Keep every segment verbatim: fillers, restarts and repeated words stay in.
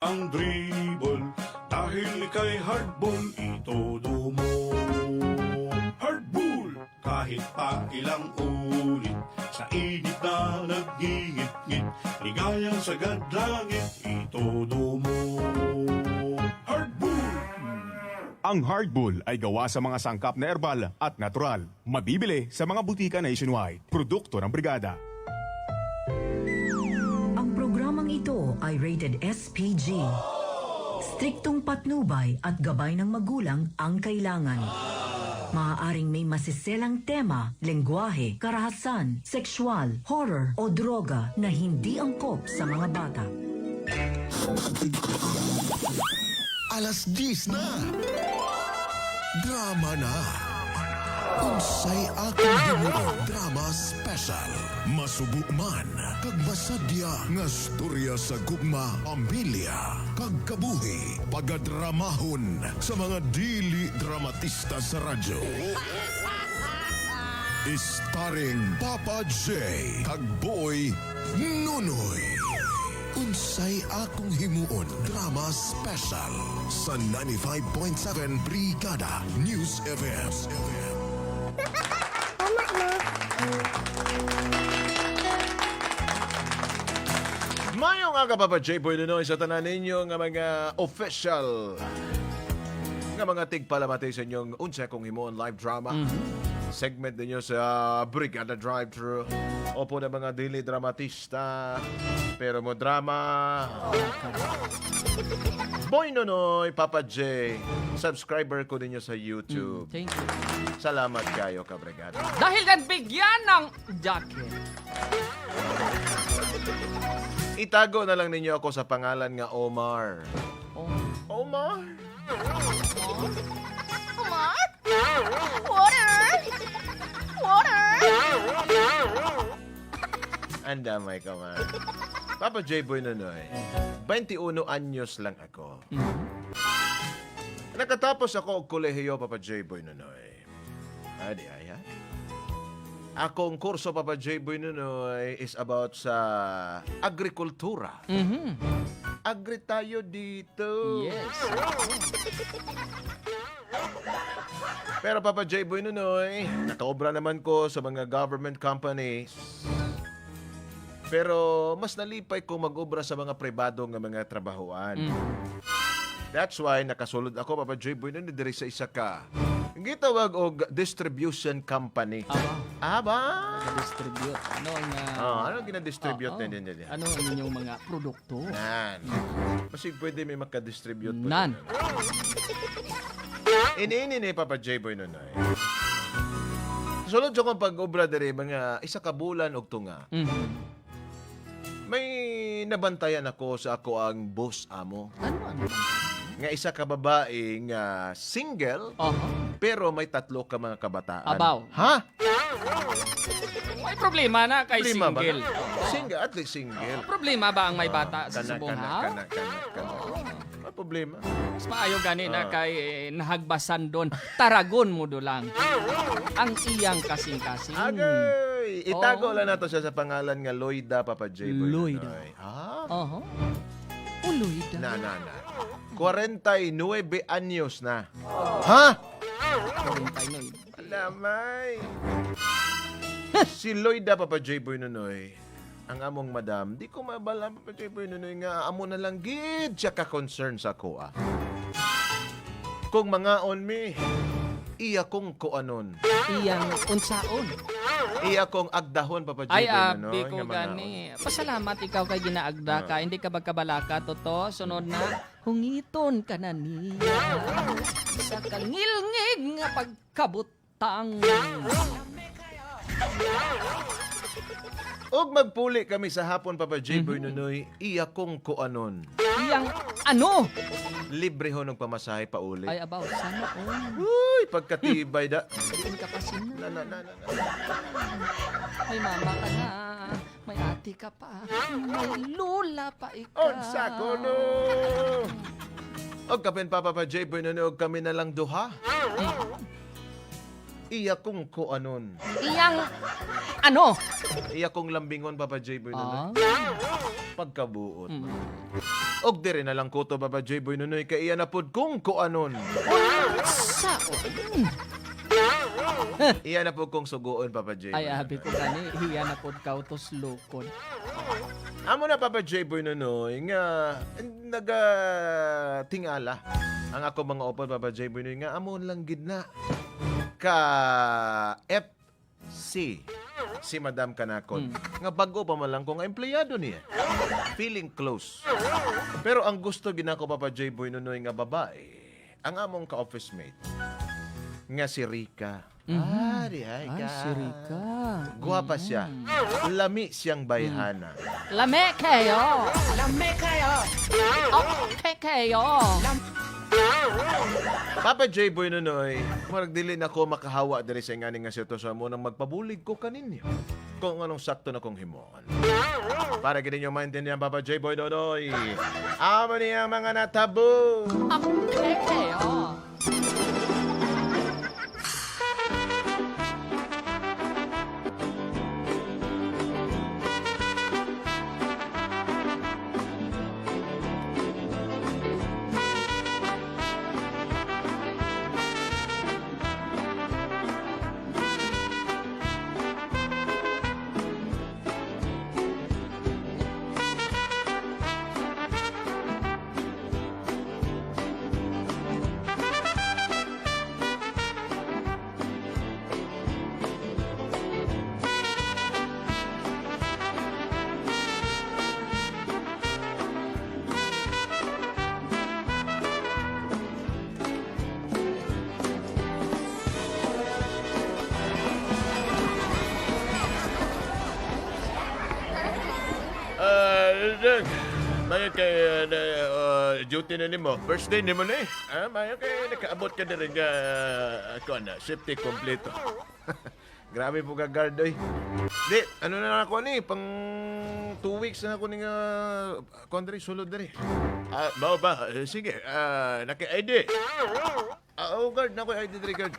Ang dribble, dahil ika'y hardball, itodo mo. Hardball! Kahit pa ilang ulit, sa init na nagngingit-ngit, ligayang sagad langit, itodo mo. Hardball! Ang Hardball ay gawa sa mga sangkap na herbal at natural. Mabibili sa mga butika nationwide. Produkto ng Brigada. Ang programang ito ay rated S P G. Striktong patnubay at gabay ng magulang ang kailangan. Maaaring may masiselang tema, lengguwahe, karahasan, sexual, horror, o droga na hindi angkop sa mga bata. Alas diyes na. Drama na. Unsay akong himuon? Drama special. Masubo man kag masadya nga storya sa gugma, pamilya, kag kabuhi, pagadramahon sa mga dili dramatista sa radyo. Starring Papa J kag Boy Nonoy. Unsay akong himuon? Drama special sa ninety-five point seven Brigada News F M. Tama na. Mayong aga, Papa J Boy Nonoy, sa tanan ninyo nga mga official nga mga tigpalamati sa inyong Unsay Akong Himuon live drama. Mhm. Segment ninyo sa Brigada Drive-Thru. Opo na, mga dili dramatista, pero mo drama. Boy Nonoy, Papa J, subscriber ko ninyo sa YouTube. Mm, thank you. Salamat kayo, kabrigada. Dahil nabigyan ng jacket. Itago na lang ninyo ako sa pangalan nga Omar. Oh. Omar? Omar? Water? Water? Ang damay ka, man. Papa J Boy Nonoy, twenty-uno anyos lang ako. Mhm. Nakatapos ako og kolehiyo, Papa J Boy Nonoy. Ah, di ay, ha? Akong kurso, Papa J Boy Nonoy, is about sa agrikultura. Mhm. Agri tayo dito. Yes. Pero, Papa J Boy Nonoy, nakaobra naman ko sa mga government companies. Pero mas nalipay kung mag-obra sa mga pribado nga mga trabahoan. Mm. That's why nakasulod ako, Papa J Boy Nonoy, diri sa isa ka gitawag og distribution company. Aba. Aba! Distribute. Ano ang, ah, Oh, ano ginadistribute Oo. na din nila? Ano ang inyong mga produkto? Nan. Masig pwede may makadistribute pa Nan. din. Ini-ini ni Papa J Boy Nonoy. Sulod sa kong pag-obra diri, mga isa ka bulan og tunga, Mhm. may nabantayan ako sa ako ang boss amo. Ano, ano? Nga isa ka babae nga single, Aha. pero may tatlo ka mga kabataan. Abaw. Ha? May problema na kay Problema ba single. na? Single, at least single. Problema ba ang may Ah, bata sa kana, subong kana, haw? kana, kana, kana. May problema. Mas maayo gani na Ah. kay, eh, nahagbasan doon. Taragon mo do lang. Ang iyang kasing-kasing. Agay! Itago Oh. lang nato siya sa pangalan nga Loida, Papa J Boy Loida. Nonoy. Ah? Oho. O Loida. Na, na, na. Kwarenta y nuebe anyos na. Ha? Kwarenta y nuebe. Alamay. Si Loida, Papa J Boy Nonoy, ang among madam, di ko mabala, Papa J Boy Nonoy, nga amo na lang gid siya ka-concern sa akoa. Kung mangaon mi, iya kong kuanon. Iyang unsaon? Iya kong agdahon, Papa J Ay, Boy Nonoy, abi ko nga mangaon. gani. Pasalamat ikaw kay ginaagda ka. Ah. Hindi ka magkabalaka, Toto. Sunod na, hungiton ka na niya. Sa kangilngig nga pagkabutang. Og magpuli kami sa hapon, Papa J Boy Mhm. Nonoy, iya kong kuanon. Iyang ano? Librehon og pamasahe pauli. Ay, abaw, sana all. Uy, pagkatibay da. Diin ka pa sina. Na, na, na, na, na. May mama ka na. May ate ka pa. May lola pa ikaw. Unsa kuno? Og kapin pa, Papa J Boy Nonoy, og kami na lang duha. Iya kong kuanon. Iyang ano? Iya kong lambingon, Papa J Boy Nonoy. Ah. Pagkabuot. Mm. Og diri na lang kuto, Papa J Boy Nonoy, kay iya na pod kong kuanon. Sa Iya na pod kong sugoon, Papa J Boy Nonoy. Ay, abi ko gani, iya na pod ka utos-lukon. Amo na, Papa J Boy Nonoy, nga nagatingala ang ako mga upod, Papa J Boy Nonoy, nga amo lang gid na ka F C si Madam kanakon, Mm. nga bag-o pa man lang ko nga empleyado niya. Feeling close. Pero ang gusto gid nako, Papa J Boy Nonoy, nga babae, ang among ka-office mate, nga si Rica. Mhm. Ah, di ay Ay, ka. Si Rica. Guwapa siya. Mm. Lami siyang bayhana. Lami kayo. Lami kayo. Okay kayo. Papa J Boy Nonoy, murag dili na ko makahawa diri sa ingani nga sitwasyon mo nang magpabulig ko kaninyo kung anong sakto na kong himuon. Para gid ninyo maintindihan, Papa J Boy Nonoy, amo ni ang mga natabo. Okay kayo. Ah, Deng, maayo kay, ah, na, ah, duty na nimo. First day nimo ni. Ah, maayo kay nakaabot ka diri nga, ah, kuwan na, safety kompleto. Grabe po ka guard, oy. Di, ano na lang ako ni, pang two weeks na ako ni nga, kuwan diri, sulod diri. Ah, mao ba? Eh, sige, ah, naki-I D. Ah, oh, guard, nako, I D diri, guard.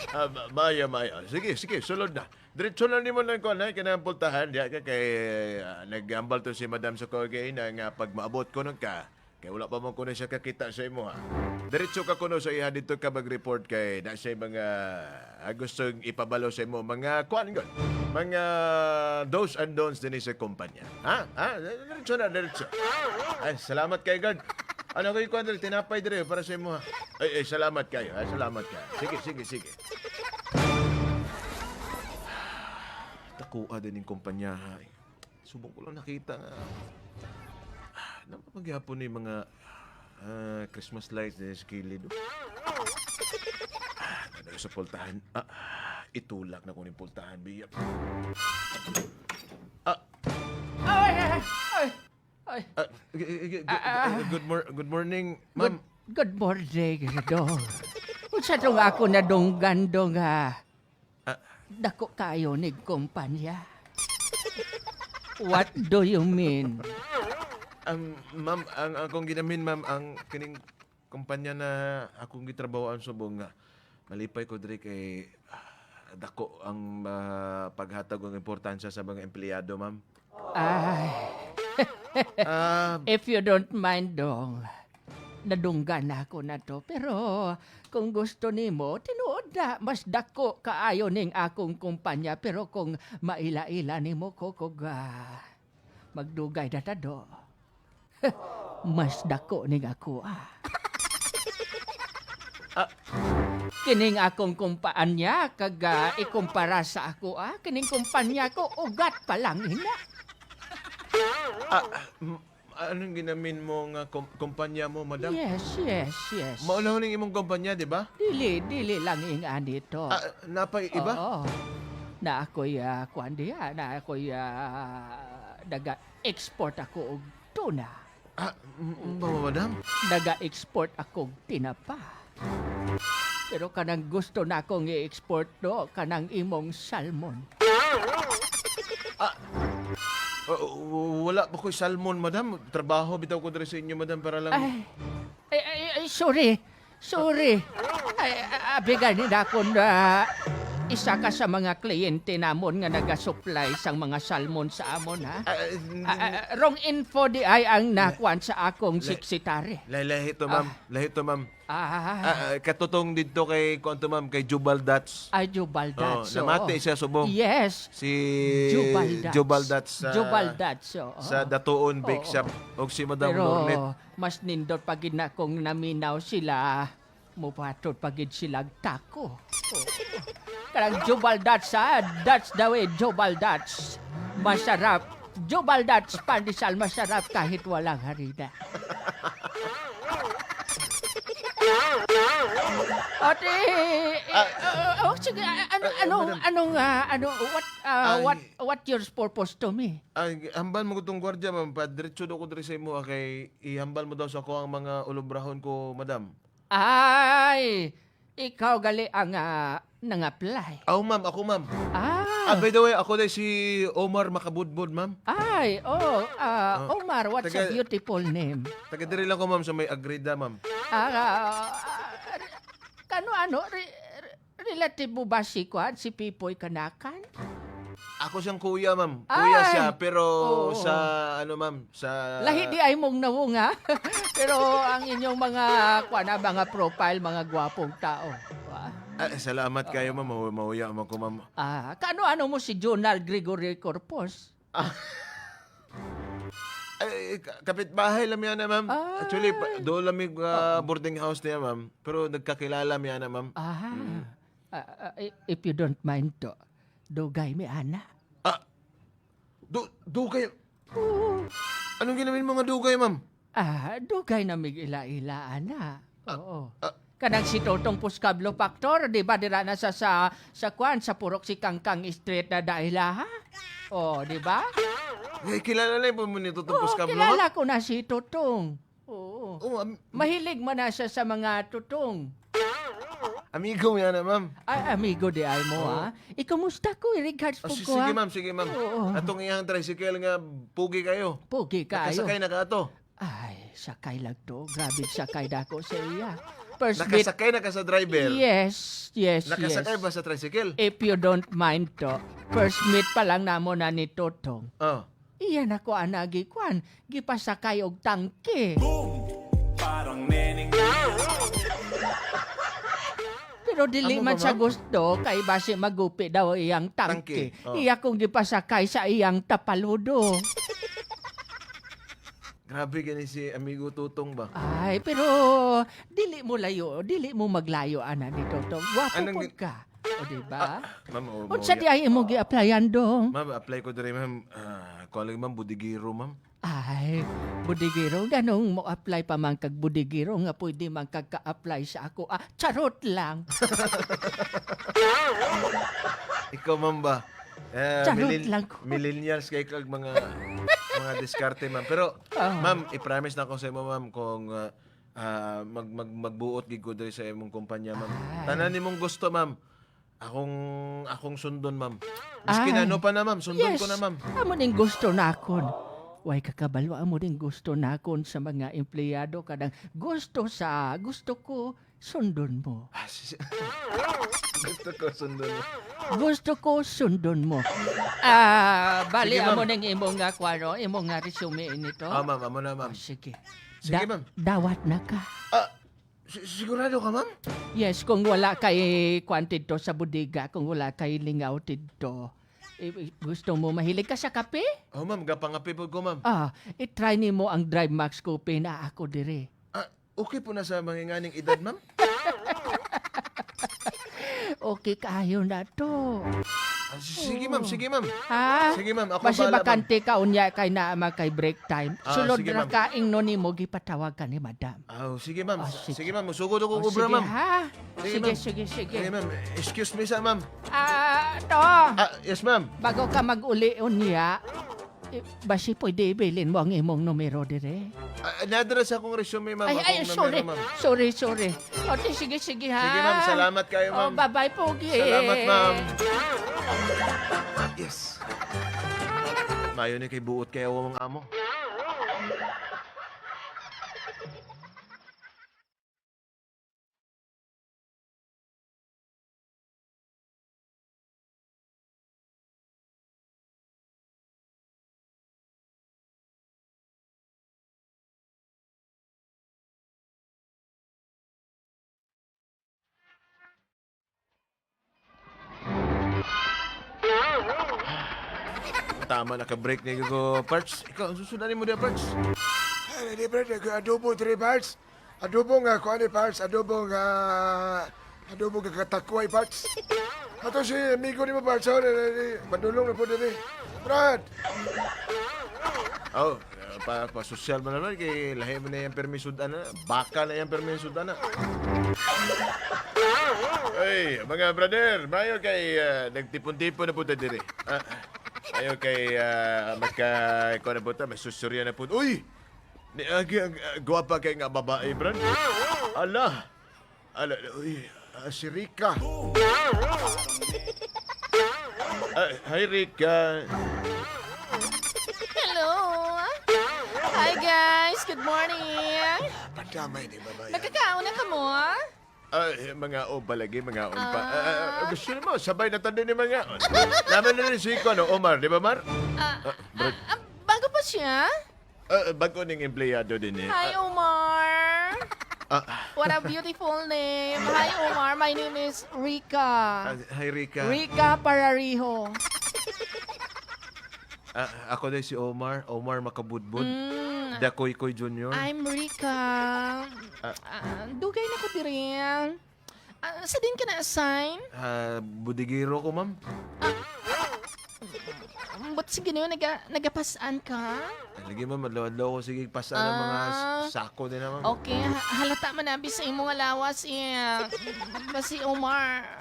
Ah, ma-, maayo, maayo. Sige, sige, sulod na. Diretso na nimo lang ko na, kanang pultahan, diya ka kay, ah, naghambal to si Madam sa ko kay na nga pag maabot ko nun ka, kay wala pa man ko na siya kakita sa imo, ha. Diretso ka kuno sa iya, dito ka mag-report kay na siya mga, ah, gustong ipabalo sa imo, mga kuan gud, mga do's and don'ts din sa kumpanya. Ha? Ha? Diretso na, diretso. Ay, salamat kay guard. Ano kayo, kuan diri? Tinapay diri para sa imo, ha? Ay, ay, salamat kayo, ha? Salamat kayo. Sige, sige, sige. Takuha din yung kumpanya, ha? Subong ko lang nakita nga, ah, naman pagyapon ni mga, ah, Christmas lights din sa kilid, oh. Ah, ano sa pultahan? Ah, itulak na ko ni pultahan, biya. Ah. Ay, ay, ay, ay. Ay. Ah, g-, g-, g-, Ah, ah. Good mor-, good morning, Good, ma'am. Good morning, Dong. Unsa tong ako nadunggan, Dong, ha? Ah. Dako kayo nig kumpanya. What do you mean? Um, ma'am, ang akong ginamin, ma'am, ang kining kumpanya na akong gitrabahoan subong nga malipay ko diri kay, ah, dako ang, ah, paghatag og importansya sa mga empleyado, ma'am. Ay. Ah. If you don't mind, Dong, nadunggan na ako na to. Pero kung gusto nimo, tinuod na, mas dako kaayo ning akong kumpanya. Pero kung maila-ila nimo ko, kog, ah, magdugay na ta, do. Mas dako ning ako, ah. Ah. Kining akong kumpanya, kag, ah, ikumpara sa ako, ah, kining kumpanya ko, ugat pa lang ina. Ah, m-, anong ginamin mo nga kom-, kumpanya mo, madam? Yes, yes, yes. Mao na ning imong kumpanya, di ba? Dili, dili lang ing ani to. Ah, napay iba? Oo. Na ako'y, ah, kuwan diha, na ako'y, ah, naga-export ako og tuna. Ah, m-, m-, ba, madam? Naga-export ako og tinapa. Pero kanang gusto na akong i-export, no, kanang imong salmon. Ah, w-, w-, wala pa ko'y salmon, madam. Trabaho bitaw ko diri sa inyo, madam, para lang Ay, ay, ay, ay, sorry. Sorry. Ay, a-, abi gani na kon, ah, isa ka sa mga kliyente namon nga nagasuplay sang mga salmon sa amon, ha? Ah, n-, Ah, ah, wrong info di ay ang nakuan sa akong La-, secretary. la-, lahi to, Ah. ma'am. Lahi to, ma'am. Ah. Ah, ah, katutong didto kay, kuwan to, ma'am, kay Jubal Dats. Ah, Jubal Oh, Dats, namati oo. siya subong. Yes. Si Jubal Dats. Jubal Dats sa, Jubal Dats, oo. sa Datuon Bake Oo. Shop. Og si Madam Pero Lornet. mas nindot pa gid na kung naminaw sila, mubaton pa gid sila taco. Oo. Kanang Jubal Dats, ah. That's the way, Jubal Dats. Masarap. Jubal Dats, pandesal, masarap kahit walang harina. Ate, eh, Ah, ah, oh, sige, ah, ano, ah, anong, madam. anong, ah, ano, what, ah, Ay. what, what your purpose to me? Ay, hambal mo ko tong gwardya, ma'am. Padiretso daw ko diri sa imo, ah, kay ihambal mo daw sa ako ang mga ulobrahon ko, madam. Ay, ikaw gali ang, ah, nang-apply. Aw, ma'am, ako, ma'am. Ah. Ah, by the way, ako na si Omar Makabudbod, ma'am. Ay, oh, ah, Ah, Omar, what's a taga, beautiful name. taga diri lang ko, ma'am, sa may Agreda, ma'am. Ah, ah, ah, kano ano, re-, re-, relative mo ba si kuan, si Pipoy Kanakan? Ako siyang kuya, ma'am. Kuya Ay! siya, pero Oo. sa, ano, ma'am, sa Lahi di ay mong nawong, ha? Pero ang inyong mga, kuan na, mga profile, mga gwapong tao. Wa? Ah, salamat kayo, ma'am. Mahu-, mahuya man ko, ma'am. Ah, kaano-ano mo si Jonald Gregory Corpus? Ah. Ay, ka-, kapitbahay lang yan, ma'am. Ah. Actually, pa, doon lang may, ah, Oo. boarding house niya, ma'am. Pero nagkakilala mi ana, ma'am. Ah. Mm. Ah, ah, i-, if you don't mind to, dugay mi ana. Ah, du-, dugay? Oo. Anong ginamin mo nga dugay, ma'am? Ah, dugay na mig ila-ila ana. Ah, Oo. ah. Kanang si Totong Puscablo Factor, di ba, dira na sa, sa, sa kwan, sa Purok si Kangkang Street na dahil, ha? Oh, di ba? Eh, kilala na po mo ni Totong Oo, Puscablo, kilala ma'am? ko na si Totong. Oo. Oh, am- Mahilig man na siya sa mga tutong. Amigo mo yan, ma'am. Ay, amigo di ay mo, Oo. ha? Ikumusta ko, in regards Ah, po si-, ko, sige, ha? ma'am, sige, ma'am. Oo. Atong iyang tricycle nga pugi kayo. Pugi kayo. Nakasakay na ka ato? Ay, sakay lang to. Grabe, sakay na ako sa iya. First meet. Nakasakay na ka sa driver? Yes, yes, Nakasakay yes. ba sa tricycle? If you don't mind to, first meet pa lang namo na ni Totong. Oh. Iya na ko ana gikuan, gipasakay og tangke. Boom! Parang neneng. Pero dili Amo man ba, siya ma'am? gusto, kay basi magupi daw iyang tangke. Tangke, oh. Iya kong gipasakay sa iyang tapaludo. Grabe gani si Amigo Tutong ba? Ay, pero dili mo layo, dili mo maglayo ana ni Totong. Gwapo Anong pud gi- ka. O, di ba? Ah, ma'am, oh, Unsa mao di ay imo gi-applyan, dong? Ma'am, apply ko diri, ma'am. Ah, kuwan lang, ma'am, budigero, ma'am. Ay, budigero, ganong mo-apply pa man kag budigero nga pwede man kag ka-apply sa ako? Ah, charot lang. Ikaw, ma'am, ba? Eh, Charot millen-, lang ko. millennials kay kag mga, mga diskarte, ma'am. Pero, Ah. ma'am, i-promise na ko sa imo, ma'am, kung, ah, ah, mag-, mag-, magbuot gid ko diri sa imong kumpanya, ma'am. Ay. Tanan nimong gusto, ma'am. Akong, akong sundon, ma'am. Miskin Ay. ano pa na, ma'am, sundon ko Yes. na, ma'am. Amo ning gusto nakon. Way ka kabalo, amo ning gusto nakon sa mga empleyado, kanang gusto sa, gusto ko, sundon mo. Ah, si-, si-, gusto ko sundon mo. Gusto ko, sundon mo. Ah, bali, Sige, ma'am. amo ning imong nga, kuwano, imong nga resume ini to? Ah, ma'am, amo na, ma'am. Ah, sige. Sige, Da-, ma'am. dawat na ka. Ah, si-, sigurado ka, ma'am? Yes, kung wala kay kwan didto sa bodega, kung wala kay lingaw didto, i-, i-, gusto mo mahilig ka sa kape? Oh, ma'am, gapangape po ko, ma'am. Ah, i-try nimo ang Drive Max Coffee na ako diri. Ah, okay po na sa mga nganing edad, ma'am? Okay kaayo na to. Ah, s-, sige, ma'am, Oo. sige, ma'am. Ha? Sige, ma'am, ako Basi bahala, ma'am. bakante ka unya kay naa man kay break time. Ah, Sulod sige, ra ma'am. ka, ingnon nimo gipatawag ka ni madam. Ah, sige, ma'am. Ah, sige. Sige, ma'am. Musugod ako Oh, kobra, sige, ma'am. ha? Sige, Sige, ma'am. sige, sige. Sige, ma'am. Excuse me sa, ma'am. Ah, to. Ah, yes, ma'am. Bago ka mag-uli unya, eh, basi pwede ibilin mo ang imong numero dire? Ah, nadra sa akong resume, ma'am. Ay, Akong ay, numero, sorry. ma'am. Sorry, sorry. O, di, sige, sige, ha? Sige, ma'am. Salamat kayo, Oh, ma'am. bye-bye, Pogi. Salamat, ma'am. Yes. Mayo ni kay buot kay awang amo. Tama, naka-break na ko, Parts. Ikaw, ang susunod mo diya, Parts? Ay, hindi, Brad. Nag-adobo, three parts. Adobo nga, kuha ni Parts. Adobo nga, adobo nga katakway, Parts. Ato si amigo ni mo, Parts. Oh, ni, ni, ni, madulong na po din eh. Brad! Oh, pa, pa social mo naman kay lahi mo na yung permi sudan na. Baka na yung permi sudan na. Hey, mga brother, mayo kay ah, nagtipon-tipon na po ta dire. Ah, mayo kay ah, magka, ikaw na po ta, may susurya na po. Uy! Ni, ah, gi- ah, guwapa kay nga babae, Brad. Ala! Ala, uy, ah, si Rica. Ah, hi, Rica. Hello. Hi, guys. Good morning. Padamay ni babae. Nakakaon na ka mo, ah? Ah, eh, mga o balagi, mga on pa. Ah, ah, ah, gusto mo, sabay na tanda ni mga on. Naman na rin si Iko, no? Omar, di ba, Mar? Ah, Ah, Brad. ah, ah, bago pa siya? Ah, bago ning empleyado din eh. Hi, Ah, Omar. Ah. What a beautiful name. Hi, Omar. My name is Rica. Ah, hi, Rica. Rica Parariho. Ah, ako din si Omar. Omar Makabudbud. Mm. Dakoy Koy Junior. I'm Rica. Ah. Ah, dugay na ko diri. Ah, sa din ka na-assign? Ah, bodegero ko, ma'am. Ah, ba't sige niyo naga, nagapasan ka? Ah, lagi, ma'am, adlaw-adlaw ko sige pasan ang mga s-, Ah. sako din na, ma'am. Okay, ha-, halata man abi sa imo nga lawas, eh. Ba si Omar,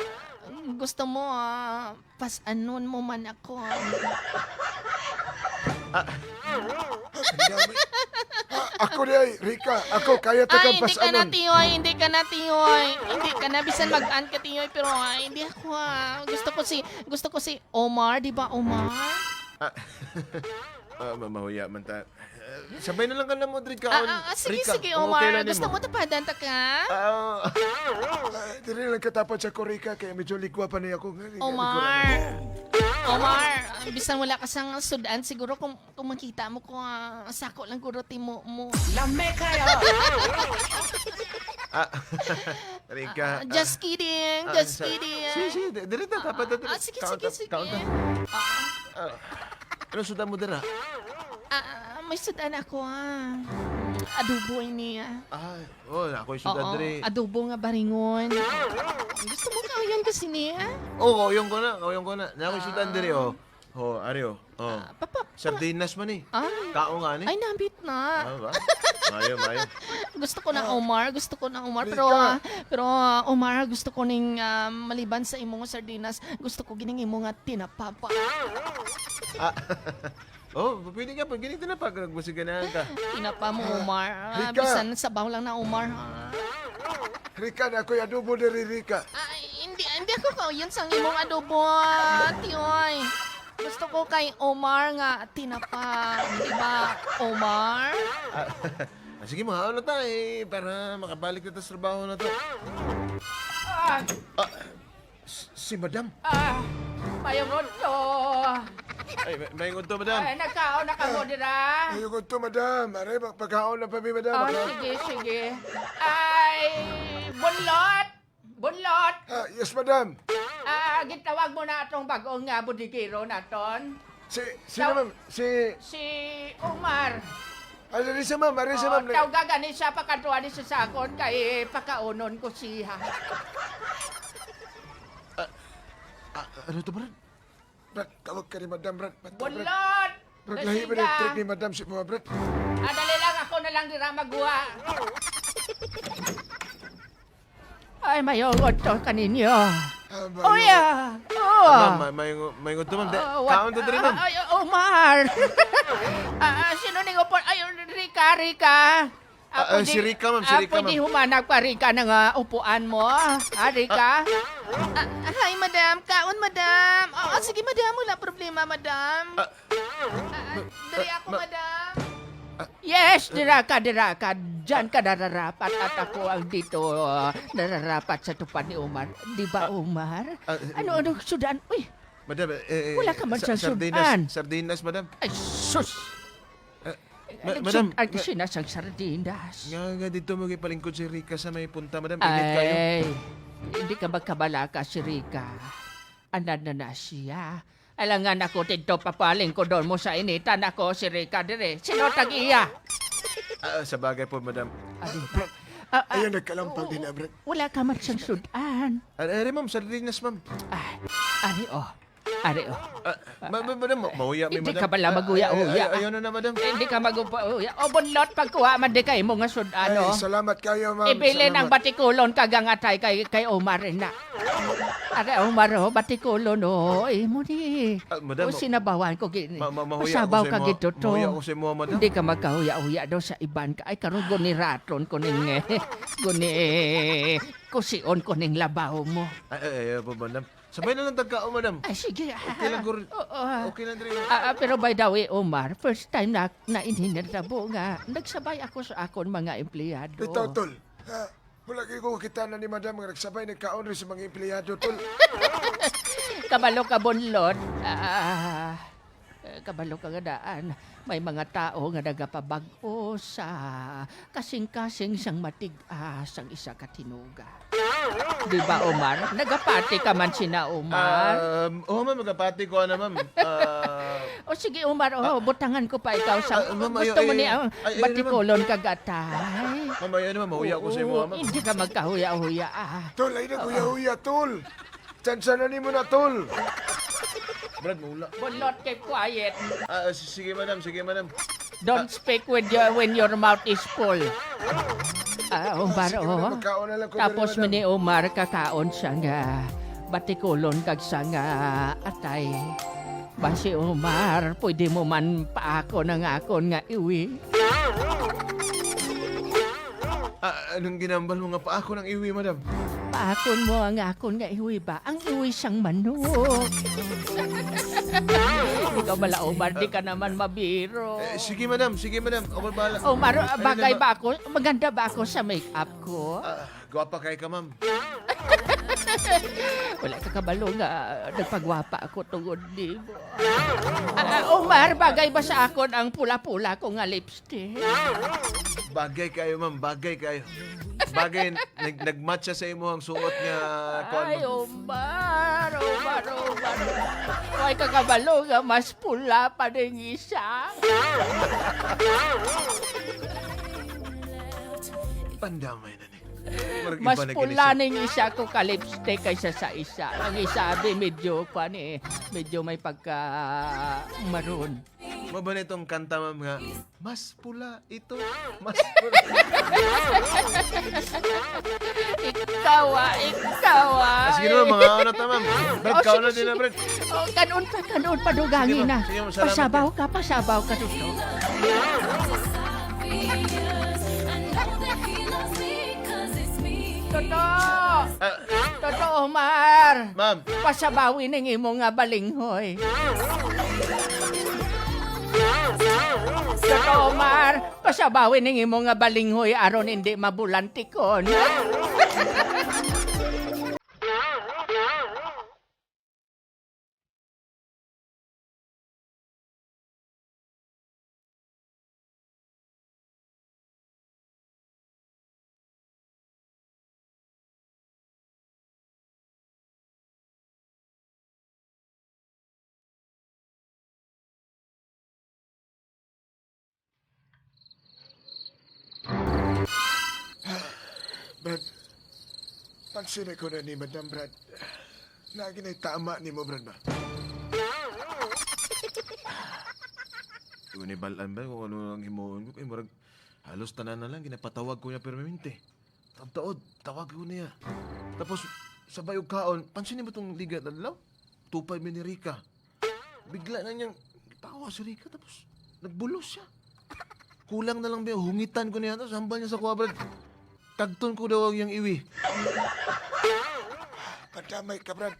gusto mo, ah, pas-anon mo man ako. Ah. Ang dami. Ah, ako di ay, Rica. Ako, kaya ta Ay, kang hindi ka na, pas-anon. Tiyoy. Hindi ka na, Tiyoy. Hindi ka na. Bisan mag-an ka, Tiyoy. Pero, ay, hindi ako, ah. Gusto ko si, gusto ko si Omar. Di ba, Omar? Ah, ah, ma-, mahuya man ta. Eh, sabay na lang ka na mo, Rica. Ah, ah, ah, sige, Rica, sige, kung Omar. Okay lang Gusto nimo. Mo tapadan ta ka? Ah, ah, dili lang katapad sa ko, Rica, kaya medyo ligwa pa niya ako. Nga, nga, Omar. Ligwa na ako. Omar, bisan wala ka sang sudan, siguro kung, kung makita mo ko, ah, sako lang guro timo mo. Lame kayo! Ah, Rica, Ah, just ah, kidding, ah, just sa-, kidding. Sige, sige, di-, dili ta, dapat Ah, dito. Ah, sige, Kaon sige, ta, sige. kaon ta. Ah. Ah, ano sudan mo dira? Ah, may sudan ako, ah. Adobo ini, ah. Ah, oh, ako yung sudan Oo, diri. Adobo nga baringon. Gusto mo kauyon ko sini, ah? Oh, kauyon ko na, kauyon ko na. Na ako yung sudan diri, oh. Ah. Oh, ari, oh. Oh. Ah, papa, papa. Sardinas man eh. Ay. Kao nga ni. Ay, nabit na. Ah, ba? Mayo, mayo. Gusto ko na, Ah. Omar. Gusto ko na, Omar. Pero, Rica. Ah, pero, ah, Omar, gusto ko ning, ah, maliban sa imo nga sardinas, gusto ko gining imo nga tinapa pa. Ah. Oh, pwede ka, pwede ka na pag nagbusigan na ka. Tinapa mo, Omar. Ah, Rica. Bisan sabaw lang na, Omar, ha? Rica, na ako'y adobo diri, Rica. Ah, hindi, hindi ako kauyon sang imong adobo, ah, Tiyoy. Gusto ko kay Omar nga tinapa, di ba, Omar? Ah, ah, sige, mga ano ta, eh, para makabalik na ta sa trabaho na to. Ah! Ah, s-, si Madam. Ah! Mayong udto! Ay, may-, mayong udto, Madam. Ay, nagkaon na ka mo dira? Mayong udto, Madam. Aray, mag-, pagkaon na pa mi, Madam. Ah, Pagkaon. Sige, sige. Ay, bunlot! Bunlot! Ah, yes, madam. Ah, gitawag mo na atong bag-ong nga bodegero naton. Si, sino, Taw-, ma'am? Si si Omar. Ah, dali siya, ma'am. Ari siya, Oh, ma'am. Tawga gani siya, pakadtuan ni siya sa akon kay pakaunon ko siya. Ah, ah, ano to, Brad? Brad, tawag ka ni Madam, Brad. Bato, Brad. Bunlot! Brad, lahi ba Nasiga. Yung trick ni Madam si mga, Brad? Ah, dali lang, ako na lang dira magwa. Ay, mayong udto kaninyo. Ah, bayo. Uy, ah. Oh. Ah, ma'am, may, may, mayong udto, ma'am. De-, Ah, what? Kaon to diri, ma'am. Ah, ay, Omar. Ah, ah, sino ning upo? Ay, Rica, Rica. Ah, Ah, ah, pwede, si Rica, ma'am, si ah, Rica, pwede ma'am. Humanap ka, Rica, ng, ah, upuan mo. Ah, Rica? Ah, ah, hi, madam. Kaon, madam. Oo, sige, madam. Wala problema, madam. Ah, Ah, ah, ma-, diri ma-, ako, ma-, madam. Ah, Yes, ah, dira ka, dira ka. Diyan ka nararapat at ako ang dito, ah, nararapat sa tupad ni Omar. Di ba, ah, Omar? Ah, eh, Ano, eh, anong sudan? Uy, Madam, eh, eh, wala ka man sa-, siyang sardinas, sudan. Sardinas, madam. Ay, sus! Eh, ma-, Nagsudan madam, ka nga, siya na sang sardinas. Nga, nga dito mo gipalingkod si Rica sa may punta, madam. Init kayo. Ay, hindi ka magkabalaka si Rica. Anad na na siya. Alangan ako didto, papalingkudon mo sa initan ako, si Rica diri. Sino tag-iya? Ah, sa bagay po, madam. Adi. Brad, Ah, ah, ayan, nagkalampag o-, din, ah, Brad. Wala ka man siyang sud-an. Ari, ari, ma'am, sardinas, ma'am. Ah, ari, oh. Ari, oh. Ah, ma-, ma-, madam, ma-, mahuya mi, Hindi madam. ka bala Ah, maguya-uya. Ay, ay, ayaw na na, madam. Hindi ka maguya-uya. O, bunlot, pagkuha man di kay mo nga sud-an, Ay, oh. salamat kayo, ma'am. Ibilin ang Salamat. batikulon kag ang atay kay, kay Omar na. Ari, Omar, oh, batikulon, oh. Imo ni. Ah, madam, O, sinabawan ko gini. Ma-, ma-, mahuya Masabaw ako sa ka imo. gid, Toto. Mahuya ako sa imo, madam. Hindi ka magkahuya-huya daw sa iban ka. Ay, karon guniraton ko ning, eh, guni, kusion ko ning labaw mo. Ay, ay, ay, ay, po, madam. Sabay na lang tagkao, madam. Ay, sige, Okay lang, ah. gur-, Oo. okay lang, dre. Ah, ah, pero by the way, Omar, first time na, na ininitabo nga nagsabay ako sa akon mga empleyado. Ito, tol. Ah, wala kayo ko kita na ni madam nga nagsabay nagkaon rin sa mga empleyado, tol. Kabalo ka, bunlot. Ah, eh, kabalo ka nga daan. May mga tao nga nagapabag-o sa kasing-kasing sang matig-a sang isa ka tinuga. Di ba, Omar? Nagapati ka man sina Omar. Um, oo, ma'am, nagapati ko, ano, ma'am. Ah, O sige, Omar, oh, Ah. butangan ko pa ikaw sa Ah, ma'am, gusto ayaw, mo ni ayaw, ang ay, ay, ano, ma'am? batikulon kag atay. Ma'am, ayaw, ano, ma'am, mahuya ko sa imo, Oo, ma'am. hindi ka magkahuya-huya, ah. Tol, ay naghuya-huya, tol. Tsansa na nimo na, tol. Brad, maula. Bunlot kay quiet. Ah, s-, sige, madam, sige, madam. Don't Ah. speak with your, when your mouth is full. Ah, Omar, Sige, oh. madam, magkaon na lang ko Tapos diri, madam. mini Omar kakaon siya nga batikulon kag sa nga atay. Basi, Omar, pwede mo man paakon ang akon nga iwi. Ah, anong ginambal mo nga paakon ang iwi, madam? Paakon mo ang akon nga iwi ba? Ang iwi sang manok. Ikaw bala, Omar, di ka naman mabiro. Eh, sige, madam. Sige, madam. Ako bala. Omar, Ano bagay naman? ba ako? Maganda ba ako sa make-up ko? Ah, Gwapa kay ka, ma'am. Wala ka kabalo nga nagpagwapa ako tungod nimo. Ah, ah, Omar, bagay ba sa akon ang pula-pula ko nga lipstick? Bagay kayo, ma'am. Bagay kayo. Bagay, nag-, nag-match siya sa imo ang suot nga kuwan, Ay, ma'am. Omar, Omar, Omar. Wala ka kabalo nga mas pula pa ning isa. Pandamay na. Murag Mas iba na gani pula siya. Ning isa ko ka lipstick kaysa sa isa. Ang isa, abi, medyo, kwan, eh, medyo may pagka maroon. Mao ba na itong kanta, ma'am, nga, "Mas pula ito, mas pula." Ikaw, ah, ikaw, ah. Ah, sige naman, mga ano ta, ma'am. Brad, Oh, kaon na sige, din na, sige. Brad. Oh, kanon pa, kanon pa, dugangi Sige, ma'am. na. Sige, ma'am. Salamat Pasabaw kayo. ka, pasabaw ka, Toto. Toto! Ah. Toto, Omar! Ma'am. Pasabawi ning imo nga balinghoy. Toto, Omar! Pasabawi ning imo nga balinghoy aron hindi mabulantikon. Brad, pansin ko na ni Madam, Brad. Lagi na'y tama ni mo, Brad, ba? Di ko ni balaan ba kung ano ang himuon ko. Kay murag halos tanan na lang, ginapatawag ko niya permanente. Taod-taod, tawag ko niya. Tapos, sabay og kaon, pansin mo tong ligat adlaw? Tupad mi ni Rica. Bigla na niyang tawa si Rica, tapos nagbulos siya. Kulang na lang ba, hungitan ko niya, tapos hambal niya sa kuha, Brad. Tagton ko daw ang iyang iwi. Kadamay ka, Brad.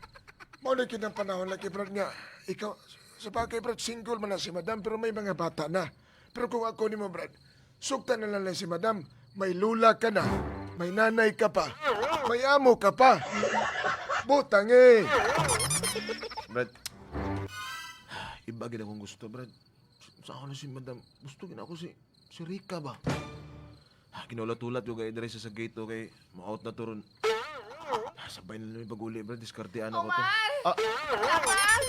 Mao na gyud ang panahon lagi, Brad, nga ikaw, sa bagay, Brad, single man na si Madam, pero may mga bata na. Pero kung ako nimo, Brad, sugta na lang, lang si Madam. May lula ka na. May nanay ka pa. May amo ka pa. Butang eh. Brad, iba gid akong gusto, Brad. Sa ako na si Madam, gusto gid ako si, si Rica ba? Ah, ginulat-ulat ko kay diri sa, sa gate, okay? Mo-out na to ron. Sabay na lang yung pag-uli, Brad. Diskartehan ako to. Omar! Ah! Tabang!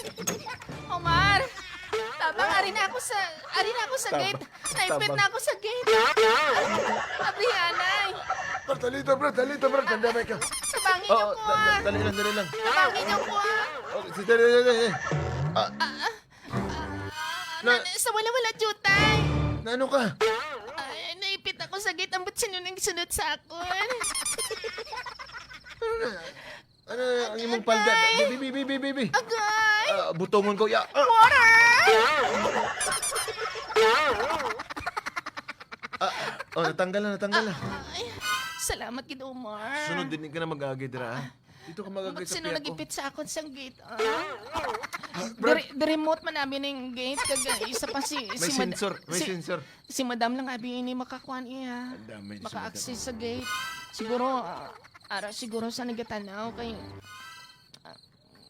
Omar! Tabang, ari na ako sa, ari na ako sa Tabang. gate. Naipit Tabang. na ako sa gate. Abrihanay! Brad, dali to, Brad. Dali to, Brad. Tanda may ka. Tabangi niyo Oo, ko, da- da- ah. dali lang, dali lang. Tabangi niyo ko, ah. Oh, si- dali, dali, dali. Ah, Ah, ah, Na- na- sa wala-wala, jutay. Na ano ka? Ay, naipit ako sa gate. Ang batsin yun ang gisunod sa akon. Ano na? Ano ang imong palda? Agay! Bi, bi, bi, bi, bi, bi. Agay! Ah, butongon ko, ya. Ah! Water! Ah, oh, natanggal na, natanggal na. Ay, salamat gid, Omar. Sunod, din ka na mag-agi dira, ah. Dito ka mag-agi sa Sino piyak ko. nagipit sa akon sang gate, ah? Ah, Brad. Diri, diri remote man abi ning gate, kag isa pa si, May si mad-, sensor, may si, sensor. si madam lang abi ini makakuan iya. Ang dami ni si madam. Maka-access sa gate. Siguro, ah, ara siguro sa nagatanaw kay, ah,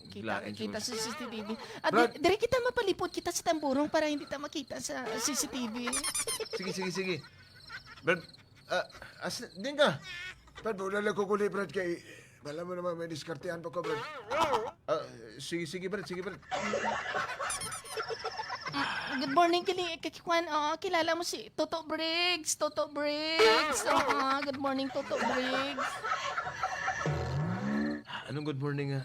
kita, Lain kita siguro. sa C C T V. Ah, Brad. di-, diri kita mapalipot kita sa tamburong para hindi ta makita sa C C T V. Sige, sige, sige. Brad, ah, as, din ka. Brad, wala lang ko kuli, Brad, kay wala mo naman may diskartehan pa ko, Brad. Ah, sige, sige, Brad, sige, Brad. Good morning, kili-, kay Kwan, oh, kilala mo si Toto Briggs, Toto Briggs. Oh, good morning, Toto Briggs. Anong good morning, ah?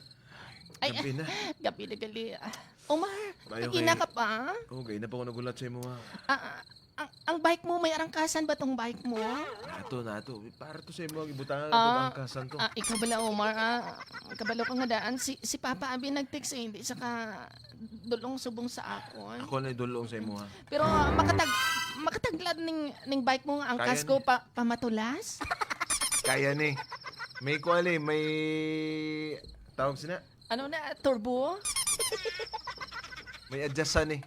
Ay, Gabi na. gabi na gali, ah. Omar, Bayo nagina kay ka pa? Oo, kay na pa ako nagulat sa imo, ah. Ah, ang, ang bike mo, may arangkasan ba tong bike mo? Nato, nato. Para to sa imo, ang ibutangan nato, Ah, arangkasan to. ah, ikaw bala, Omar, ah. Kabalo ka nga daan. Si, si Papa abi nag-text, eh, hindi siya ka dulong subong sa akon. Ako na idulong sa imo, ha? Pero makatag-, makataglad ning, ning bike mo nga ang Kaya kasko ni. pa, pamatulas? Kaya ni. May kuwali, may tawag sina? Ano na, turbo? May adjust sa ni.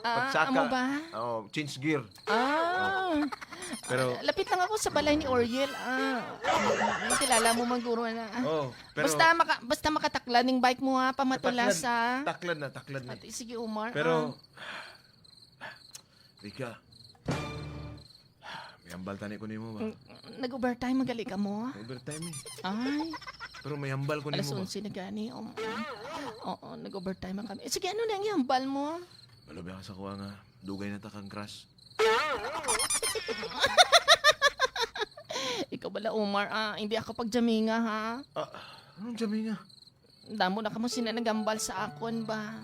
Ah, Pagsaka. amo ba? Oo, change gear. Ah. Pero Ah, lapit lang ako sa balay ni Oriel. Ah, kilala mo man guro na. Ah. Oo, pero Basta maka-, basta makataklad ning bike mo, ha, pamatulas, Taklad, ha. taklad na, taklad na. Ate, sige, Omar, Pero, ah. Rika, may hambal tani ko nimo ba? Mm, nag-overtime, magali ka mo? Overtime eh. Ay. Pero may hambal ko Alas nimo ba? onse na gani. Um, oo, nag-overtime man kami. Eh, sige, ano na ang hambal mo? Malubi ka sa kuha nga, dugay na ta kang crush. Ikaw bala, Omar, ah, hindi ako pagjaminga, ha? Ah, anong jaminga? Damo na kamo sina nagambal sa akon ba?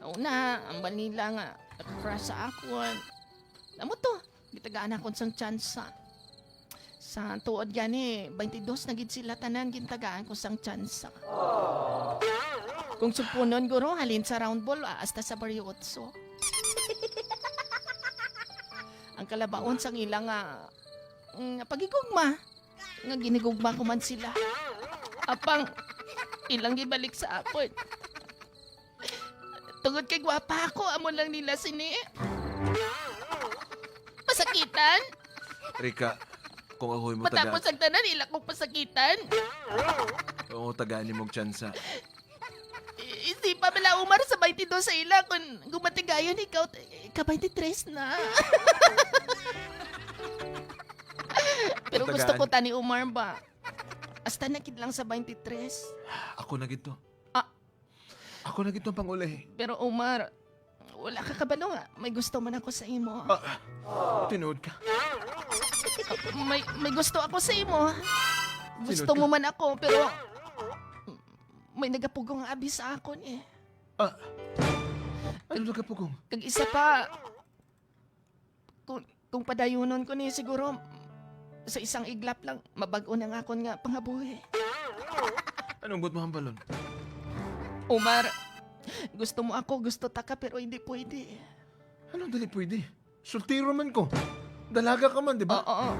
Una, ambal nila nga naka-crush sa akon. Damo to, gitagaan akon sang tsansa. Sa tuod gani, twenty-dos na gid sila tanan, gintagaan ko sang tsansa. Kung sugpunon, guro, halin sa round ball, ah, hasta sa baryo otso. Ang kalabaon sang ila nga, mm, pagigugma, nga ginigugma ko man sila. Apang, ilang gibalik sa akon. Tungod kay gwapa ako, amo lang nila sini. Masakitan? Rika, kung ako'y mo taga- Matapos ang tanan, ila kong pasakitan. Oo, tagaan ni mong tsansa. I-, isipa bala, Omar, sa twenty-dos sa ila, kung gumatigayon ikaw, ka twenty-tres na. Pero gusto Tagaan. ko tani, Omar, ba? Hasta na gid lang sa twenty-tres. Ako na gid to. Ah. Ako na gid to ang panguli. Pero, Omar, wala ka kabalo nga may gusto man ako sa imo. Ah, tinuod ka. May, may gusto ako sa imo. Gusto Tinuod ka. mo man ako, pero may nagapugong abi sa akon eh. Ah, ano nagapugong? Kag isa pa, kung, kung padayunon ko ni, siguro sa isang iglap lang, mabag-o na nga akon nga pangabuhi. Anong buot mo hambalon? Omar, gusto mo ako, gusto ta ka, pero hindi pwede. Anong dili pwede? Soltero man ko. Dalaga ka man, di ba? Oo, oo.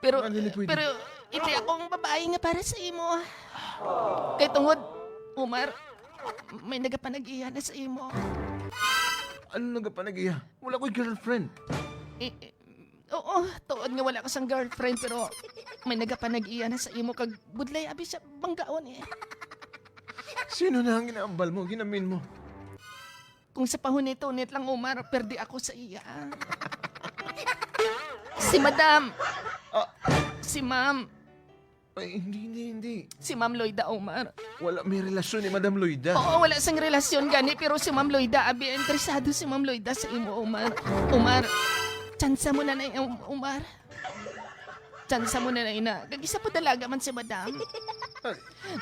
Pero, Ano, dili pwede? pero hindi ako ang babae nga para sa imo. Kay tungod, Omar, may nagapanag-iya na sa imo. Ano nagapanag-iya? Wala ko'y girlfriend. Eh, eh, oo, tuod nga wala ka sang girlfriend, pero may nagapanag-iya na sa imo kag budlay abi siya banggaon eh. Sino na ang ginaambal mo, ginamin mo? Kung sa pahunit-hunit lang, Omar, perdi ako sa iya. Si Madam. Ah. Si Ma'am. Ay, hindi, hindi, hindi. Si Ma'am Loida, Omar. Wala may relasyon ni Madam Loida. Oo, wala sing relasyon gani, pero si Ma'am Loida, abi, interesado si Ma'am Loida sa imo, Omar. Omar, tsansa mo na na, Om-, Omar. Tsansa mo na na, ina. Kag isa pa, dalaga man si Madam. Ay,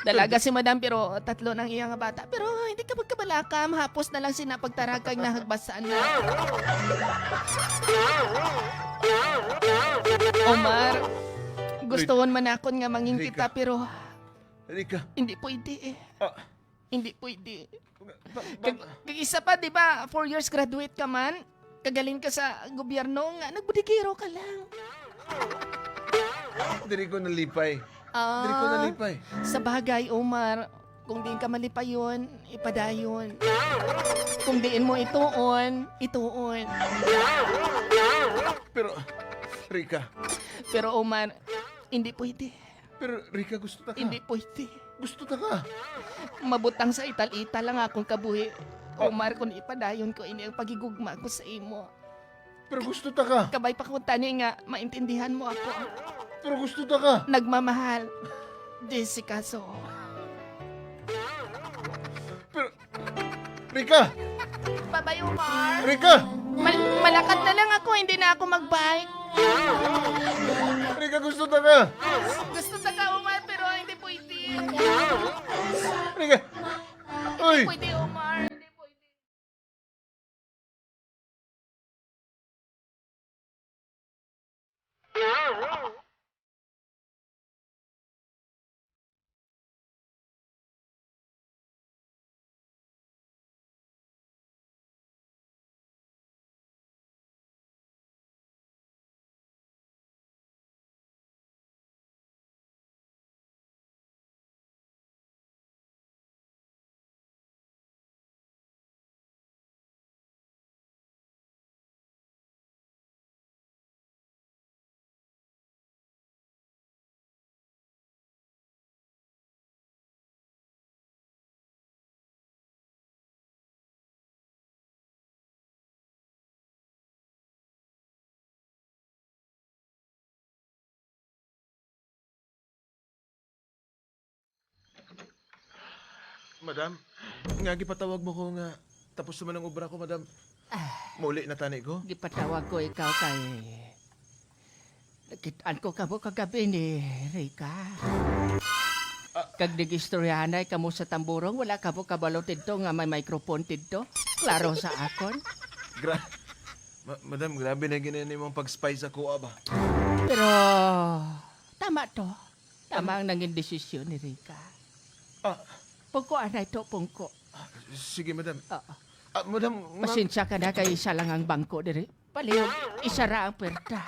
Dalaga si Madam, pero tatlo nang iya nga bata. Pero hindi ka magkabalaka, mahapos na lang sina pagtaragag na hagbasan na. Omar, gustohon man nakon nga mangin Rika. kita, pero Rika. hindi pwede eh. Ah. Hindi pwede. Ba-, ba-, Kag, kag isa pa, di ba, four years graduate ka man? Kagalin ka sa gobyerno nga nagbudigero ka lang. Diri ko nalipay. Ah, Diri ko nalipay. Sa bagay, Omar, kung diin ka malipayon, ipadayon. Kung diin mo ituon, ituon. Pero, Rika. Pero, Omar, hindi pwede. Pero, Rika, gusto ta ka. Hindi pwede. Gusto ta ka. Mabutang sa ital-ital ang akong kabuhi. Oh. Omar, kung ipadayon ko ini ang paghigugma ko sa imo. Pero gusto ta ka. Kabay pa ko tani nga maintindihan mo ako. Pero gusto ta ka. Nagmamahal. Jessica So. Pero, Rika! Bye-bye, Omar. Rika! Mal-, malakad na lang ako, hindi na ako mag-bike. Rika, gusto ta ka. Gusto ta ka, Omar, pero hindi pwede. Rika! Uy! Hindi pwede, Omar. Hindi pwede. Madam, nga gipatawag mo ko nga tapos naman ang obra ko, madam. Ah. Mauli na tani ko? Gipatawag ko ikaw kay nakit-an ko kamo kagabi ni Rica. Ah. Kag nag-istoryahanay kamo sa tamborong, wala kamo kabalo tidto nga may microphone tidto. Klaro sa akon. Gra-, Ma-, madam, grabe na gina nimong pag-spy sa kuha ba? Pero, tama to. Tama ang nangin desisyon ni Rica. Ah. Pungko, anay to, pungko. Ah, sige, madam. Oo. Ah, madam, nga- Pasensya ka na kay isa lang ang bangko diri. Palihog, isa ra ang pwerta.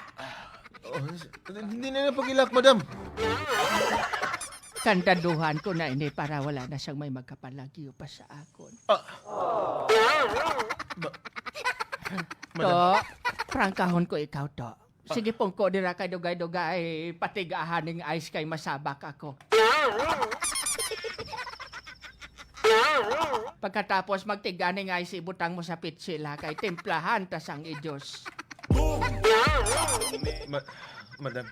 Oh, hindi na na pag-ilak, madam. Kandaduhan ko na ini para wala na siyang may magkapalagyo pa sa akon. Ah. Ma-, madam. To, prangkahon ko ikaw, to. Sige, pungko dira kay dugay-dugay, patigahan ning ice kay masabak ako. Pagkatapos magtiga ning ice, ibutang mo sa pitsil, ha, kay timplahan ta sang i-juice. Ma-, madam.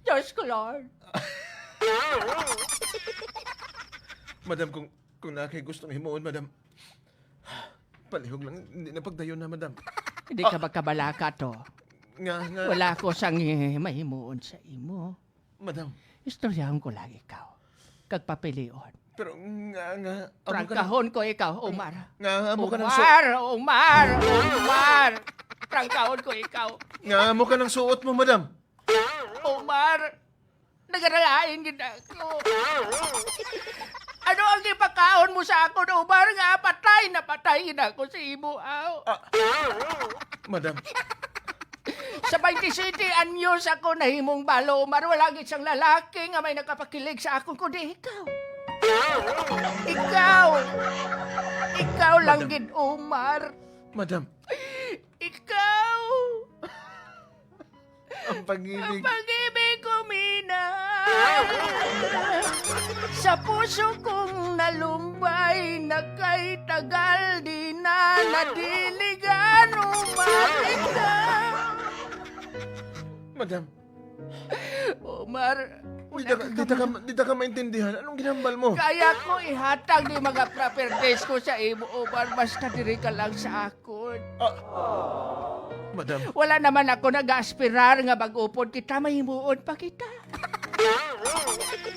Diyos ko, Lord. Madam, kung, kung naa kay gustong himuon, madam, palihog lang, hindi na pagdayon na, madam. Hindi ka Ah. magkabalaka to. Nga, nga. Wala ko sang, eh, mahimuon sa imo. Madam. Istoryahon ko lang ikaw. Kag papilion. Pero nga, nga, amo ka na- Prangkahon ko ikaw, Omar. Nga, amo ka nang su- Omar, Omar, Omar. Prangkahon ko ikaw. Nga, amo ka nang suot mo, madam. Omar, nagaralain gid ako. Ano ang ipakaon mo sa akon, Omar, nga patay na patay gid ako sa imo, aw? Ah, madam. Sa twenty-seven anyos ako nahimong balo, Omar, wala gid sang lalaki nga may nakapakilig sa akon, kundi ikaw. Ikaw. Ikaw lang Madam. gid, Omar. Madam. Ikaw. Ang pag-ibig. Ang pag-ibig ko, mina. Sa puso kong nalumbay, nagkay tagal, di na nadiligan, Omar, ikaw. Madam. Omar, Di ta ka, di ta ka, di ta ka maintindihan. Anong ginhambal mo? Kaya ko ihatag ni mga properties ko sa imo, Omar, basta diri ka lang sa akon. Ah, madam. Wala naman ako nag-aaspirar nga mag-upod kita, mahimuon pa kita.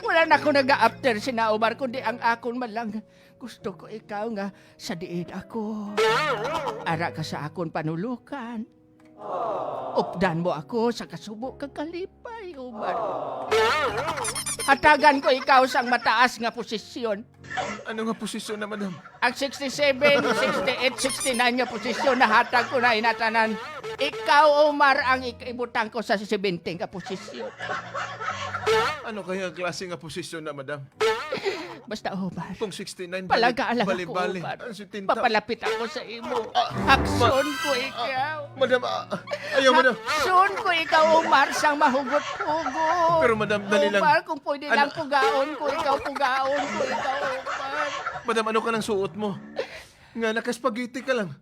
Wala na ako nag-a-after sina, Omar, kundi ang akon man lang. Gusto ko ikaw nga sa diin ako. Ara ka sa akon panulukan. Updan mo ako sa kasubo kag kalipay, Omar. Hatagan ko ikaw sang mataas nga posisyon. Ano nga posisyon na, madam? Ang sixty-seven, sixty-eight, sixty-nine nga posisyon, nahatag ko na inatanan. Ikaw, Omar, ang ik-, ibutang ko sa seventy nga posisyon. Ano kaya ang klase nga posisyon na, madam? Basta, Omar. Kung sixty-nine, Palaga lang ako, bali-bali. Omar. Ang setenta. Papalapit ako sa imo. Ah, Aksyon ko ikaw. Madam, ah, ayaw, madam. Aksyon ko ikaw, Omar, sang mahugot-hugot. Pero, madam, dali lang. Omar, kung pwede lang, pugaon ko ikaw, pugaon ko ikaw, Omar. Madam, ano ka nang suot mo? Nga naka-spaghetti ka lang.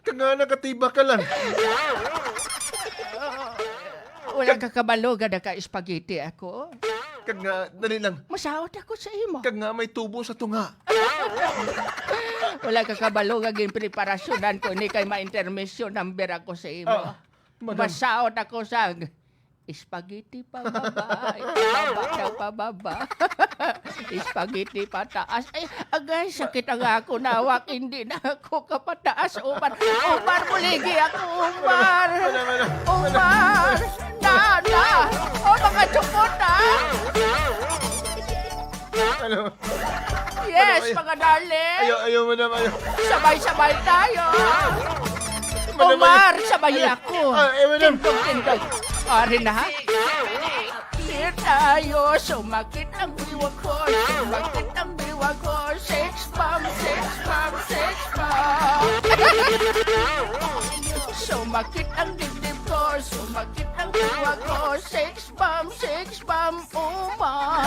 Kag nga nakatiba ka lang. Wala ka kabalo nga naka-spaghetti ako? Kag nga, dali lang. Masaot ako sa imo. Kag nga may tubo sa tunga. Wala ka kabalo nga ginpreparasyonan ko ni kay ma-intermission number ako sa imo. Ah, madam. Masaot ako sa spaghetti pababa, ay, pababa daw, pababa. Spaghetti pataas. Ay, agay, sakit ang ako nawak. Hindi na ako kapataas, Omar. Omar, buligi ako, Omar. Wala, wala, wala. Omar! Na, na! O, mga chukot, ah! Ano? Yes, ano, ay-, mga darling. Ayaw, ayaw, madam, ayaw. Sabay-sabay tayo. Madam, Omar, ayaw. Sabay ako. Ah, eh, madam. Tindog, tindog. Ari na, ha? Di tayo, sumakit ang biwag ko, sumakit ang biwag ko, six bomb, six bomb, six bomb. Sumakit ang dibdib ko, sumakit ang biwag ko, six bomb, six bomb, Omar.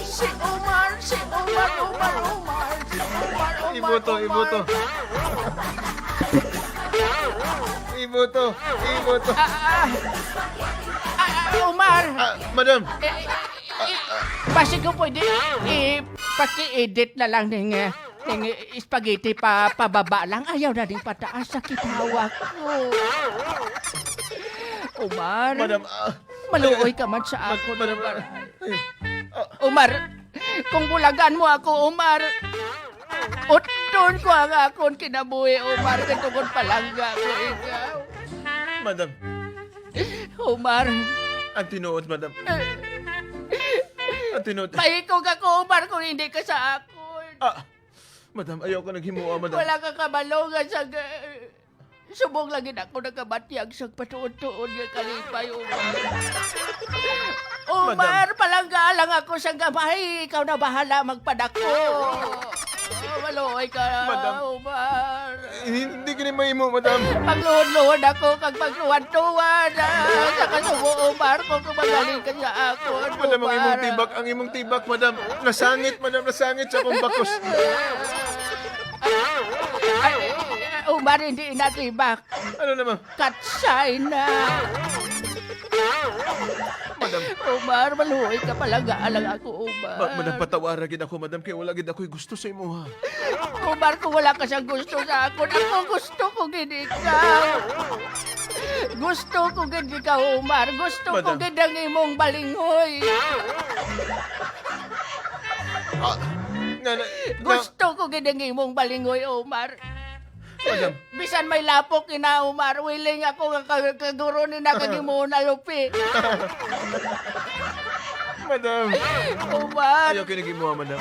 Si Omar, si Omar, Omar, Omar, si Omar, Omar, Iboto, Omar. Iboto. Iboto, iboto. Ah, ah, ah, ah, Omar. Ah, madam. Eh, eh, eh, basi ko pwede, eh, paki-edit na lang ning, eh, ning spaghetti pa, pababa lang. Ayaw na ning pataas, sakit hawak ko. Omar, madam, ah, maluoy ka man sa ma-, akon, madam, Omar. Ah, ah. Omar, kung bulagan mo ako, Omar, utdon ko ang akon kinabuhi, Omar, kay tungod palangga ko ikaw. Madam. Omar. Ang tinuod, madam. Ang tinuod. Mahikog ako, Omar, kung hindi ka sa akon. Ah, madam, ayaw ka naghimoa, madam. Wala ka kabalo nga sa ga-, Subong lang gid ako nagabatyag sa patuod-tuod nga kalipay, Omar. Madam. Omar, palangga lang ako sa gamay. Ikaw na bahala magpadako. Oh, maluoy ka, madam. Omar. Eh, hindi gini mahimo, madam. Pagluhod-luhod ako, kag pagluwad-luwad, ah, sa kasubo, Omar, kung magaling ka sa akon, madam, ang imong Omar. Tibak, ang imong tibak, madam. Nasangit, madam, nasangit sa akong bakos. Ay, Omar, hindi na tibak. Ano naman? Katsay na. Madam. Omar, maluoy ka, palangga lang ako, Omar. Ma-, madam, patawara gid ako, madam, kay wala gid ako'y gusto sa imo, ha. Omar, kung wala ka siyang gusto sa akon, ako gusto ko gid ikaw. Gusto ko gid ikaw, Omar. Gusto ko, madam, gid ang imong balingoy. Ah, nga na, nga gusto ko gid ang imong balingoy, Omar. Madam. Bisan may lapok ina, Omar, willing ako nga ka-, kaguro ni na kag imo na lupi. Madam. Omar. Ayaw kini gimo, madam.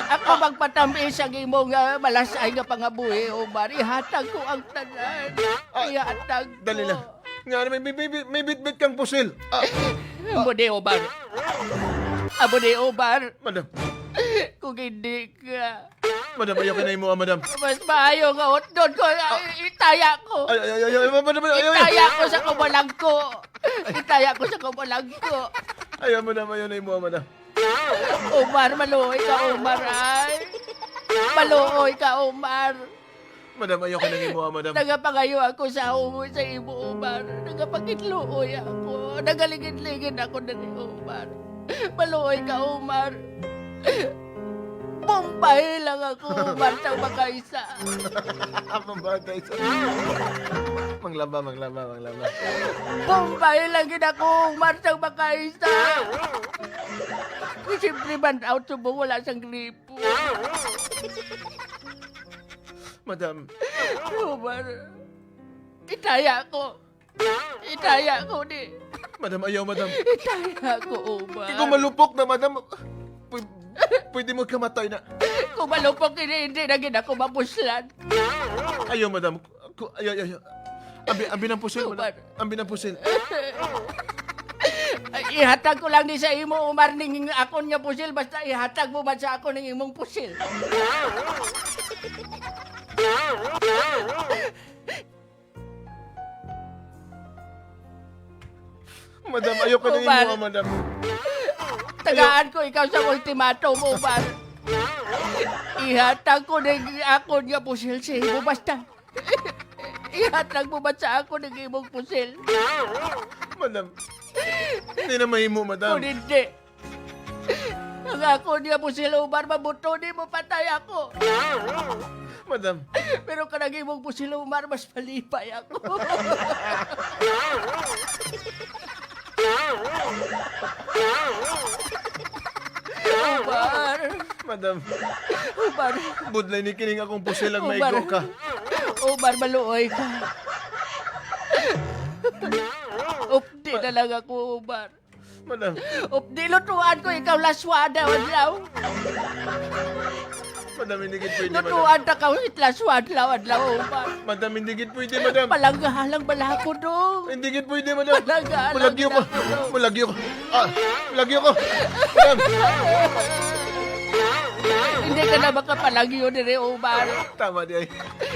Ako magpatamis ang imo nga malasay nga pangabuhi, Omar. Ihatag ko ang tanan. Ah, ihatag ko. Dali lang. Nga, may, may, may, may bitbit kang pusil. Ah. Amo ni, Omar. Amo ni, Omar. Madam. Kung hindi ka. Madam, ayaw ka na imo, ah, madam. Mas maayo nga utdon ko, ah, itaya ko. Ay, ay, ay, ay, ay, madam, ay, ay, ay. Itaya ko sa kumalangko. Itaya ko sa kumalangko. Ayaw, madam, ayaw na imo, ah, madam. Omar, maluoy ka, Omar, ay. Maluoy ka, Omar. Madam, ayaw ka nang imo, ah, madam. Nagapangayo ako sa imo, sa imo, Omar. Nagapakitluoy ako. Nagalingid-lingid ako diri, Omar. Maluoy ka, Omar. Bombay lang ako, Omar, sa makaisa. Mabagay sa Manglaba, manglaba, manglaba. Bombay lang gid ako, Omar, sa makaisa. Siyempre man, out subong wala sang gripo. Madam. Omar, itaya ko. Itaya ko ni. Madam, ayaw, madam. Itaya ko, Omar. Kay kung malupok na, madam, pwede, pwede mo kamatay na. Kung malupok ini, hindi na gid ako mapuslan. Ayaw, madam. Ku-, ayaw, ayaw, ayaw. Ambi, ambi ng pusil, madam. Omar. Ambi ng pusil. Ay, ihatag ko lang ni sa imo, Omar, ning akon nga pusil. Basta ihatag mo man sa akon ning imong pusil. Madam, ayaw ka na Omar. Imo, madam. Tagaan ko ikaw sa ultimatum, Omar. Ihatag ko na yung akon nga pusil sa imo. Basta, ihatag mo ba sa akon ang imong pusil? Madam, hindi na mahimo, madam. Kung hindi, ang akon nga pusil, Omar, mabuto ni mo, patay ako. Madam. Pero kanang imong pusil, Omar, mas malipay ako. Omar. Madam. Omar. Budlay ni kining akong pusil ang Omar. Maigo ka. Omar, maluoy ka. Updi na lang ako, Omar. Madam. Updi, lutuan ko ikaw laswa adlaw-adlaw. Madam, hindi gid pwede, madam. Lutuan ta ka laswa adlaw-adlaw, Omar. Madam, hindi gid pwede, madam. Palangga lang bala ako, dong. Hindi gid pwede, madam. Palangga lang Malagyo bala ko. Ako, dong. Malagyo ko. Ah, malagyo ko. Madam. Hindi ka na makapalagyo diri, Omar. Tama di ay.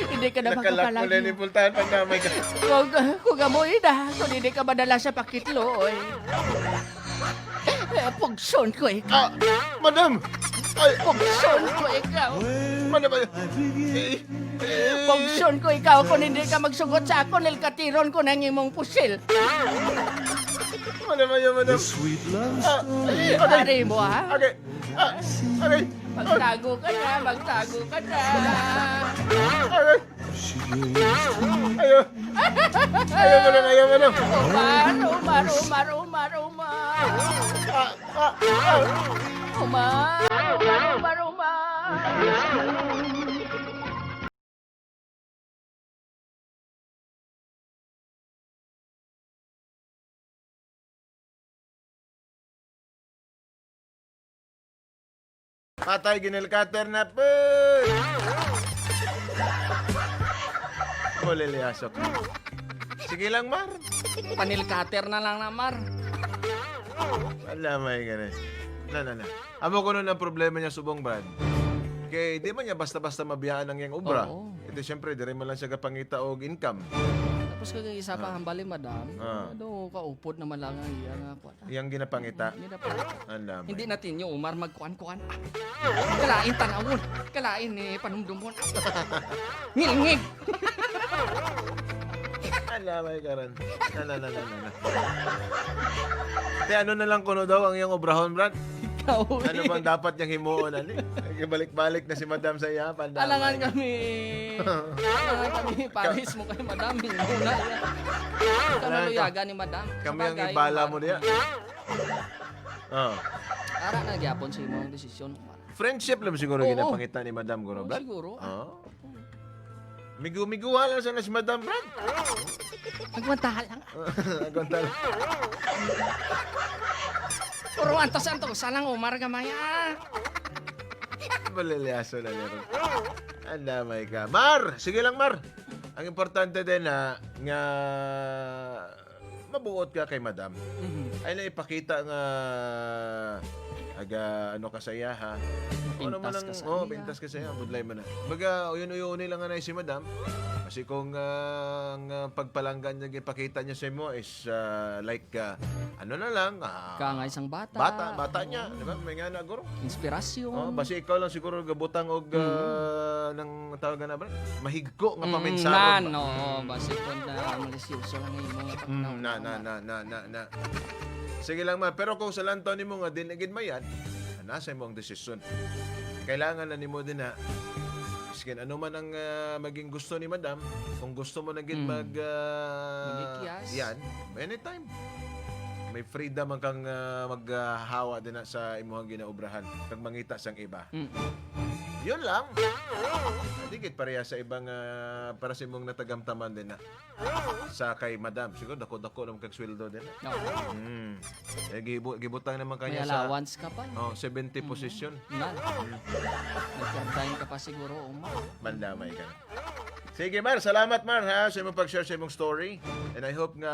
Hindi ka na Nakalak mo makapalagyo. Lang yung pultahan pag namay ka. Kung, kung amoy na, kung hindi ka madala sa pakitlo, oy. Eh, pugson ko ikaw. Ah, madam! Ay! Pugson ko ikaw. Madam, ay! Eh, eh. Pugson ko ikaw kung hindi ka magsugot sa akon, nilkatiron ko ng imong pusil. Madam, ayaw, madam. The sweet love Ah, story. Okay. Pare mo, ha? Okay. Ah, okay. Magtago ka na, magtago ka na. Okay. Ayaw. Ayaw, madam, ayaw, madam. Umar, Umar, Umar, Umar, Umar. Ah, ah, ah. Umar, Umar, Umar, Umar. Patay, ginilkater na po. Uliliasok. Sige lang, Mar. Panilkater na lang na, Mar. Wala may ganun. Na, na, na. Amo ko nun ang problema niya subong, Brad. Kay di man niya basta-basta mabiyaan ang iyang obra. Oo. Ito, siyempre, diri man lang siya kapangita og income. Tapos kag isa pa Ah. hambali, madam. Ah. Ano, kaupod naman lang ang iya nga kuwan. Iyang ginapangita. Ginapangita. Ang lamay. Hindi natin yung Umar magkuan-kuan. Ah. Kalain tanawon. Kalain ni panumdumon. Ah. Ngilngig. Ang lamay, karon. Na, na, na, na, na, na. Te, ano na lang kuno daw ang iyang obrahon, Brad? Ikaw, Ano eh. bang dapat niyang himuon, ani? Balik-balik na si Madam sa iya, pandamay. Alangan kami. Alangan kami, pares mo kay Madam. Hindi mo na yan. Alangan ka. Kanaluyagan ni Madam. Kami ang Sabagay, ibala mo Madam. niya. Oh. Ara na gyapon sa imong desisyon, Umar. Friendship lang siguro Oo. ginapangita ni Madam, guro, Oo, Brad? siguro. Oh. Migu-miguha lang sana si Madam, Brad. Agwantahan lang. Agwantahan lang. Puro antos-antos lang, Umar, gamay, ah. Maliliaso na nito. Ang damay ka. Mar! Sige lang, Mar. Ang importante din, ha, nga mabuot ka kay Madam. Mhm. Ay na ipakita nga, Aga, ano ka sa iya, ha? Ano man Pintas ang, ka sa oh, iya. Pintas ka sa iya, budlay man na. Baga, uyon-uyon lang nga na si madam. Kasi kung, ah, ang, ah, pagpalangga niya, gipakita niya sa imo is, ah, like, ah, ano na lang, ah, Kangay sang bata. Bata, bata niya, Oo. di ba? May nga na, guro. Inspirasyon. Oh, basi ikaw lang siguro gabutang og, Mm. ah, ng tawag na ba? Mahigko nga Mm, pamensaron nan, ba? oo, Mm. basi kung na malisyoso lang imo nga Mm, pagkaon na, na, na, na. na, na, na. Sige lang, ma. Pero kung sa lantaw nimo nga, di na gid mayad, nasa imo ang desisyon. Kailangan na nimo din na, miskin ano man ang, ah, maging gusto ni madam, kung gusto mo na gid Mm. mag, ah, Magikyas. yan, anytime. May freedom man kang, ah, maghawa din na sa imuhang ginaobrahan, kag mangita sang iba. Mm. Yun lang. Di gid pareha sa ibang, ah, para sa imong natagamtaman din na. Sa kay madam, siguro dako-dako naman kag sweldo din. Oo. Mm. Eh, gibu-, gibutang naman May kanya sa allowance ka pa. Oh, seventy Mhm. position. Yan. Mm. Nag-overtime ka pa siguro, Uma. Mandamay ka. Sige, Mar. Salamat, Mar, ha, sa imong pag-share sa imong story. And I hope nga